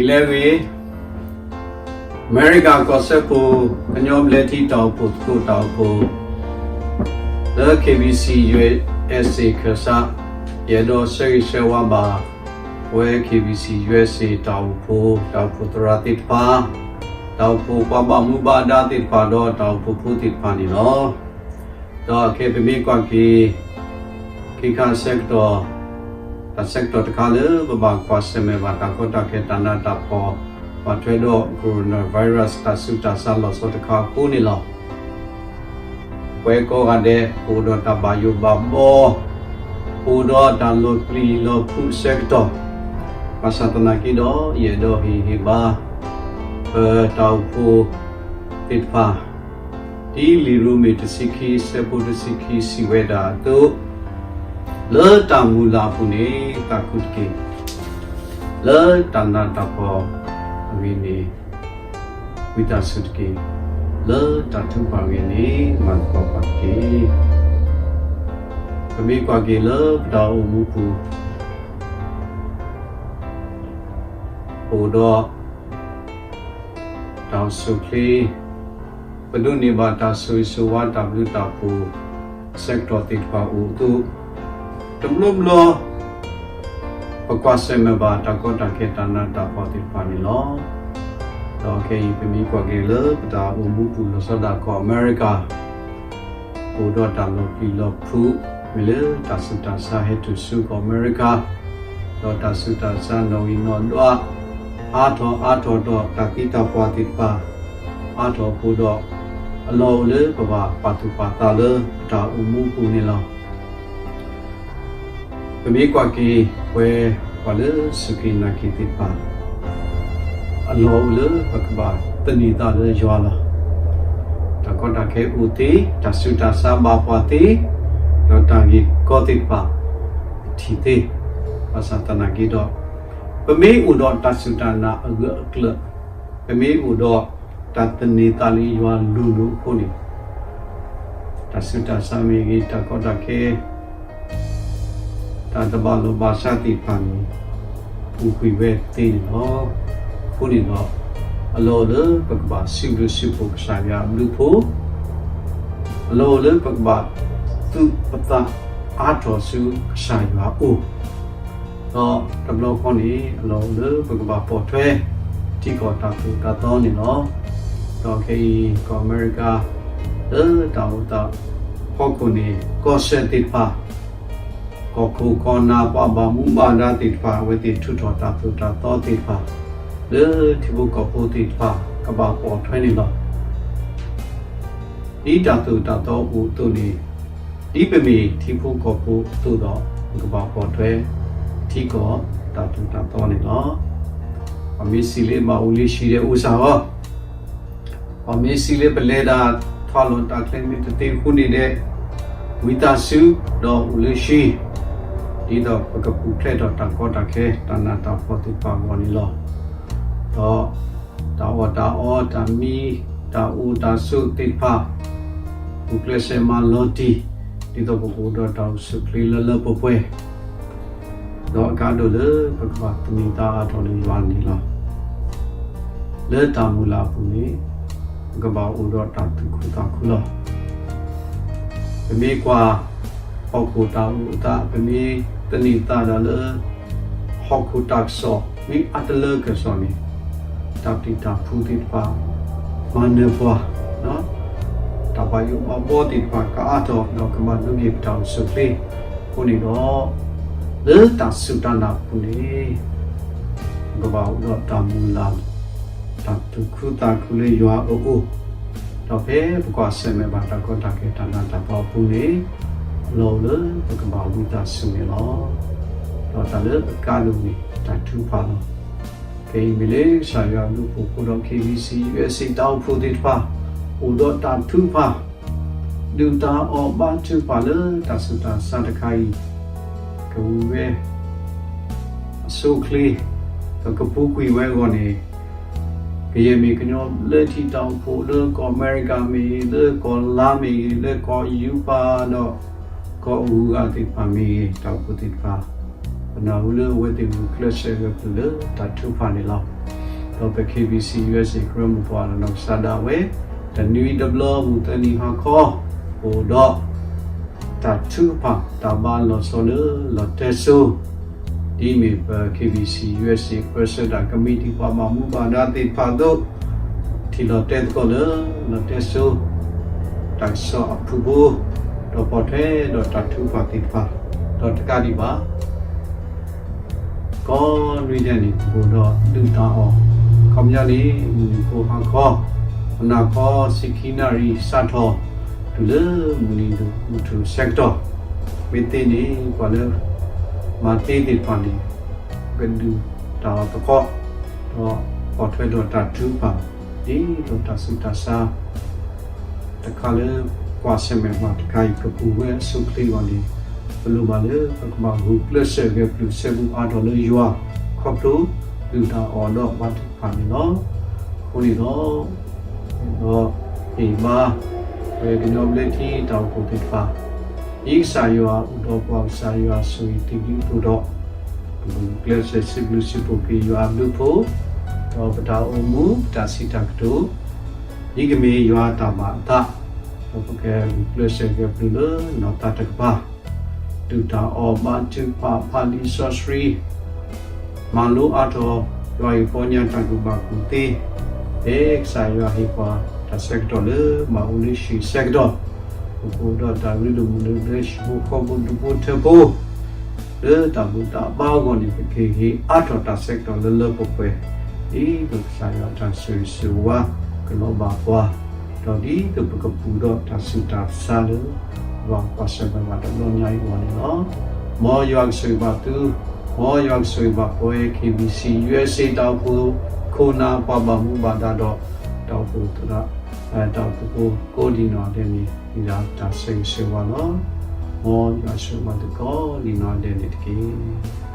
လၢအဂ့ၢ်, အမဲရကၤကီၢ်စဲၣ်ပူၤ ကညီဘျၢထံတၢ်အိၣ်ဖှိၣ်သကိးတၢ်အိၣ်ဖှိၣ် လၢ KBC USA ခၢၣ်စး, ယအဲၣ်ဒိးဆၢဂ့ၤဆၢဝါဘၣ် ပဝဲ KBC USA တၢ်အိၣ်ဖှိၣ်, တၢ်အိၣ်ဖှိၣ်သရၣ်သ့ၣ်တဖၣ်, တၢ်အိၣ်ဖှိၣ်ပှၤဘၣ်မူဘၣ်ဒါသ့ၣ်တဖၣ် ဒီးတၢ်အိၣ်ဖှိၣ်ဖိသ့ၣ်တဖၣ်န့ၣ်လီၤ. ဒီးခဲအံၤပမ့ၢ်ကွၢ်က့ၤ ခဲခါဆၢကတီၢ်, တၢ်ဆၢကတီၢ်တခါလၢပဘၣ်ကွၢ်ဆၢၣ်မဲာ်ဘၣ်တၢ်ကီတၢ်ခဲတၢ်နးတၢ်ဖှီၣ် ဘၣ်ထွဲဒီး coronavirus တၢ်ဆူးတၢ်ဆါလီၤဆီတခါအဃိန့ၣ်လီၤ. ပဝဲကိးဂၤဒဲး ပအိၣ်ဒီးတၢ်ဘၣ်ယိၣ်ဘၣ်ဘီ, ပအိၣ်ဒီးတၢ်လီၤပျံၤလီၤဖုးအဆၢကတီၢ်, ဘၣ်ဆၣ်သနာ်က့ဒီး ယအဲၣ်ဒိးဟ့ၣ်ဂံၢ်ဟ့ၣ်ဘါ ပတၢ်အိၣ်ဖှိၣ်သ့ၣ်တဖၣ် ဒ်လံာ်ရိမ့ၤတဆံခံ ဆၢဖိတဆံခံစံးဝဲဒၣ်အသိး, လၢတၢ်မုၢ်လၢ်အပူၤန့ၣ် သးခုတက့ၢ်. လၢတၢ်နးတၢ်ဖှီၣ်အဂ့ၢ်န့ၣ် ဝံသးစူၤတက့ၢ်. လၢတၢ်ထုကဖၣ်အဂ့ၢ်န့ၣ် မၤသကိးပှၤတက့ၢ်. ပမ့ၢ်ကွၢ်က့ၤလၢပတၢ်အိၣ်မူပူၤ အိၣ်ဒီး တၢ်အိၣ်ဆူၣ်အိၣ်ချ့, ပဒိးန့ၢ်ဘၣ်တၢ်ဆိၣ်ဂ့ၤဆိၣ်ဝါတၢ်ဘျုးတၢ်ဖှိၣ် အဆၢကတီၢ်သ့ၣ်တဖၣ်အိၣ်အသိး, တဘျီဘျီ ပကွၢ်ဆၢၣ်မဲာ်ဘၣ်တၢ်ကီတၢ်ခဲတၢ်နးတၢ်ဖှီၣ်သ့ၣ်တဖၣ်န့ၣ်လီၤ. ဒီးခဲအံၤပမ့ၢ်ကွၢ်က့ၤလၢပတၢ်အိၣ်မူပူၤလီၤဆီဒၣ်တၢ်ကီၢ်အမဲရကၤ အိၣ်ဒီးတၢ်လီၤပျံၤလီၤဖုး မ့ၢ်လၢတၢ်ဆူးတၢ်ဆါဟဲတုၤဆူကီၢ်အမဲရကၤ, ဒီးတၢ်ဆူးတၢ်ဆါနီၣ်ဂံၢ်နီၣ်ဒွး အါထီၣ်အါထီၣ်ဒီးတၢ်သံတၢ်ပှၢ်သ့ၣ်တဖၣ် အါထီၣ်အဃိဒီး အလီၢ်အိၣ်လၢပဘၣ်ပာ်သူၣ်ပာ်သးလၢပတၢ်အိၣ်မူပူၤန့ၣ်လီၤ. ပမ့ၢ်ကွၢ်က့ၤပဝဲပှၤလၢစူၢ်က့ၤနာ်က့ၤသ့ၣ်တဖၣ် အလီၢ်အိၣ်လၢပကဘၣ်သန့ၤသးလၢယွၤလီၤ. တၢ်ကီတၢ်ခဲအိၣ်သ့, တၢ်ဆူးတၢ်ဆါဘၣ်ပှၤသ့, ဒီးတၢ်ဂ့ၢ်ကီသ့ၣ်တဖၣ် ထံၣ်သ့, ဘၣ်ဆၣ်သနာ်က့ဒီး ပမ့ၢ်အိၣ်ဒီးတၢ်စူၢ်တၢ်နာ်အဂၢၢ်အကျၢၤ, ပမ့ၢ်အိၣ်ဒီးတၢ်သန့ၤသးလၢယွၤလိၤလိၤအဃိန့ၣ် တၢ်ဆူးတၢ်ဆါမ့ၢ်ဂ့ၤ, တၢ်ကီတၢ်ခဲ တၢ်တဘၣ်လိာ်ဘၣ်စးသ့ၣ်တဖၣ်န့ၣ် ပူၤကွံာ်ဝဲသ့န့ၣ်လီၤ. အဃိန့ၣ်ဒီး အလီၢ်အိၣ်လၢပကဘၣ်စံးဘျုးစံးဖှိၣ်ကစၢ်ယွၤအဘျုးအဖှိၣ်, အလီၢ်အိၣ်လၢပကဘၣ်သူၣ်ပသးအါထီၣ်ဆူကစၢ်ယွၤအအိၣ်, ဒီးတဘျီဃီန့ၣ် အလီၢ်အိၣ်လၢပကဘၣ်ပိာ်ထွဲ ထံကီၢ်တၢ်သိၣ်တၢ်သီန့ၣ်လီၤ. ဒီးခဲအံၤ ကီၢ်အမဲရကၤ လၢတၢ်အိၣ်သးဖီခိၣ်န့ၣ် ကီၢ်စဲၣ်သ့ၣ်တဖၣ် ကီၢ်ခိၣ်ကီၢ်နၢ်ပှၤဘၣ်မူဘၣ်ဒါသ့ၣ်တဖၣ် အဝဲသ့ၣ်ထုးထီၣ်တၢ်သိၣ်တၢ်သီသ့ၣ်တဖၣ် လၢထံဖိကီၢ်ဖိသ့ၣ်တဖၣ် ကဘၣ်ပိာ်ထွဲန့ၣ်လီၤ. ဒ်တၢ်သိၣ်တၢ်သီအိၣ်အသိးန့ၣ် ဒ်ပမ့ၢ်ထံဖိကီၢ်ဖိအသိးဒီး ပကဘၣ်ပိာ်ထွဲ ထံကီၢ်တၢ်သိၣ်တၢ်သီန့ၣ်လီၤ. ပှၤမ့ၢ်စံးလၢဘၣ်အိၣ်လၢဟံၣ်ဒီးအိၣ်စၢ်ဂီၢ် ပှၤမ့ၢ်စံးလၢပလဲၤတၢ်ထီၣ်လီၤတၢ်ကျဲမ့ၢ်တသ့အဃိန့ၣ်ဒီး ဝံသးစူၤဒီးအိၣ်လၢဟံၣ်, ဒ်သိးပကပူၤဖျဲးထီၣ်တၢ်ကီတၢ်ခဲ တၢ်နးတၢ်ဖှီၣ်သ့ၣ်တဖၣ်အဂီၢ်န့ၣ်လီၤ. ဒီးတၢ်အီၣ်တၢ်အီ တၢ်မံ တၢ်အိၣ်တၢ်ဆိးသ့ၣ်တဖၣ် ပူၤဖျဲးစဲးမၤလီၤတံၢ် ဒ်သိးပကအိၣ်ဒီးတၢ်အိၣ်ဆူၣ်အိၣ်ချ့လၢလၢပှဲၤပှဲၤ ဒီးအကါဒိၣ်လၢပကဘၣ်သန့ၤသးအါထီၣ်လၢယွၤန့ၣ်လီၤ. လၢတၢ်မုၢ်လၢ်အပူၤန့ၣ် ပကဘၣ်အိၣ်ဒီးတၢ်သူၣ်ခုသးခုလီၤ. ပမ့ၢ်ကွၢ်ဟီၣ်ခိၣ်တၢ်အိၣ်အသး ပမ့ၢ်သန့ၤသးဒီးလၢ ဟီၣ်ခိၣ်တၢ်ကစီၣ် မ့ၢ်အါတလၢကစီၣ်န့ၣ် တၢ်ပျံၤတၢ်ဖုးသ့ၣ်တဖၣ် မၤနၢၤပှၤ တၢ်ဘၣ်ယိၣ်ဘၣ်ဘီသ့ၣ်တဖၣ် ကအါထီၣ်ဒီးကဘၣ်ဒိးန့ၢ်ပတၢ်အိၣ်ဆူၣ်အိၣ်ချ့ အဃိန့ၣ်ဒီး လၢတၢ်စူၢ်တၢ်နာ်အပူၤန့ၣ် ပကဘၣ်အိၣ်ဒီးတၢ်မုၢ်လၢ် တၢ်သူၣ်ခုသးခုလၢယွၤအအိၣ်, ဒီးဖဲပကွၢ်ဆၢၣ်မဲာ်ဘၣ်တၢ်ကီတၢ်ခဲတၢ်နးတၢ်ဖှီၣ်အပူၤန့ၣ် အလီၢ်အိၣ်လၢပကဘၣ်ဝံသးစူၤန့ၣ်လီၤ. ဒီးတၢ်လၢအကါဒိၣ်န့ၣ် တၢ်ထုကဖၣ်လီၤ. ခဲအံၤမ့ၢ်လၢကစၢ်ယွၤအဘျုးအဖှိၣ်အဃိဒီး KBC USA တၢ်အိၣ်ဖှိၣ်သ့ၣ်တဖၣ် အိၣ်ဒီးတၢ်ထုကဖၣ် ဒုၣ်တၢ်အီၣ်ဘါထုကဖၣ်လၢတၢ်ဆူးတၢ်ဆါတခါအံၤ ကဝံၤဝဲ အဆိအချ့ ဒီးကပူၤကွံာ်ဝဲအဂီၢ်န့ၣ် ကယဲၢ်မ့ၢ်ကညီဘျၢထံတၢ်အိၣ်ဖှိၣ် လၢကီၢ်အမဲရကၤမ့ၢ်ဂ့ၤ, လၢကီၢ်လါမ့ၢ်ဂ့ၤ, လၢကီၢ်ယူပၤဒီး ကီၢ်အဂုၤအဂၤသ့ၣ်တဖၣ်မ့ၢ်ဂ့ၤ, တၢ်အိၣ်ဖှိၣ်သ့ၣ်တဖၣ် ပနၢ်ဟူလၢအဝဲသ့ၣ်ဂုာ်ကျဲးစၢးဂၢၢ်ကျၢၤလၢတၢ်ထုကဖၣ်န့ၣ်လီၤ. ဒီးပ K B C U S A ကရၢမိၢ်ပှၢ်ဒီးနီၢ်ကစၢ်ဒၣ်ဝဲ တနွံတဘျီမုၢ်သၢနံၤဟါခီ အိၣ်ဒီး တၢ်ထုကဖၣ် တၢ်ဘါလီၤဆီလၢလီၤတဲစိ ဒ်မ့ၢ်ပ K B C U S A ပၢဆှၢတၢ်ကမံးတံာ် ပှၤဘၣ်မူဘၣ်ဒါသ့ၣ်တဖၣ်အသိး ထံၣ်လီၤတဲသကိးလၢလီၤတဲစိ တၢ်ကစီၣ်အဖုၣ်ဖိ ဒီးပိာ်ထွဲဒီးတၢ်ထုကဖၣ်သ့ၣ်တဖၣ် ဒီးတကးဒံးဘၣ် ကိးနွံဒဲးန့ၣ် ပကအိၣ်ဒီးဒုၣ်တၢ်အီၣ် ခီပညီန့ၣ် မုၢ်နံၤဖိဟါခီ မုၢ်နၤခီ ဆံခံနၣ်ရံၣ်စးထီၣ် တုၤလၢမုၢ်နံၤဒိၣ်မုၢ်ထူၣ်ဆၢကတီၢ် မ့ၢ်သ့န့ၣ် ပှၤလၢမၤသ့သ့ၣ်တဖၣ်န့ၣ် ကဒုၣ်တၢ်အီၣ်သကိး ဒီးပိာ်ထွဲဒီးတၢ်ထုကဖၣ် ဒ်သိးတၢ်ဆူးတၢ်ဆါ တခါလၢကွၢ်ဆၢၣ်မဲာ်ဘၣ်တခါအံၤ ကပူၤဝဲအဆိအချ့အဂီၢ်န့ၣ် ပလိၣ်ဘၣ်လၢပကဘၣ်ဂုာ်ကျဲးစၢးဂဲၤပျုၢ်စဲဘူးအါထီၣ်လၢယွၤ ခီဖျိဒုၣ်တၢ်အီၣ်ဒီးဘါထုကဖၣ်န့ၣ်လီၤ. အဃိန့ၣ်ဒီး ဒီးဟ့ၣ်ဘါ ပှၤကညီဘျၢထံတၢ်အိၣ်ဖှိၣ်သ့ၣ်တဖၣ် ဒ်ကစၢ်ယွၤအိၣ်ဒီးပှၤကစၢ်ယွၤဆိၣ်ဂ့ၤတ့ၢ်ဒံးအသိးဒီး ပကဂုာ်ကျဲးစၢးစံးဘျုးစံးဖှိၣ်က့ၤယွၤအဘျုးအဖှိၣ် ဒီးပတၢ်အိၣ်မူ ပတၢ်စံးတၢ်ကတိၤ ဒ်ကမ့ၢ်ယွၤအတၢ်ဘၣ်အသး ဒီးပကဂုာ်ကျဲးစၢးဂဲၤပျုၢ်လၢနီၢ်သးတကပၤ ဒုၣ်တၢ်အီၣ်ဘါထုကဖၣ် ဖးလံာ်စီဆှံ မၤလိအါထီၣ် ယွၤအံၤပီညါတၢ်ကူၣ်ဘၣ်ကူၣ်သ့ ဖဲကစၢ်ယွၤဟ့ၣ်ပှၤတၢ်ဆၢကတီၢ်လၢဘၣ်အိၣ်လၢဟံၣ်ဆၢကတီၢ် ပကအိၣ်ဒီးတၢ်ရ့လိာ်မုာ်လိာ်လၢဟံၣ်ဖိဃီဖိဒူဖိထၢဖိ လၢတၢ်ဘူၣ်တၢ်ဘါအဂီၢ်န့ၣ် ပကဟ့ၣ်အါထီၣ်တၢ်ဆၢကတီၢ်လၢလၢပှဲၤပှဲၤ ဒ်သိးကစၢ်ယွၤအတၢ်ဆိၣ်ဂ့ၤဆိၣ်ဝါကလီၤဘၣ်ပှၤ ဒီးဒ်သိးပကပူၤဒီးတၢ်ဆူးတၢ်ဆါလၢ ပဘၣ်ကွၢ်ဆၢၣ်မဲာ်ဘၣ်တဘျီညါအံၤအဂီၢ်န့ၣ်လီၤ. မ်ယွၤကဆိၣ်ဂ့ၤဘၣ်သု, မ်ယွၤကဆိၣ်ဂ့ၤဘၣ်ပဝဲ K B C U S A တၢ်အိၣ်ဖှိၣ်ခိၣ်နၢ်ပှၤဘၣ်မူဘၣ်ဒါဒီး တၢ်အိၣ်ဖှိၣ်သရၣ် တၢ်အိၣ်ဖှိၣ်ဖိကိးဒံးနီၢ်ဒဲးန့ၣ် မ့ၢ်ဒၣ်တၢ်ဆၢဂ့ၤဆၢဝါလီၤ. မ်ယွၤဆိၣ်ဂ့ၤဘၣ်သုကိးဒံးနီၢ်ဒဲးန့ၣ်တက့ၢ်.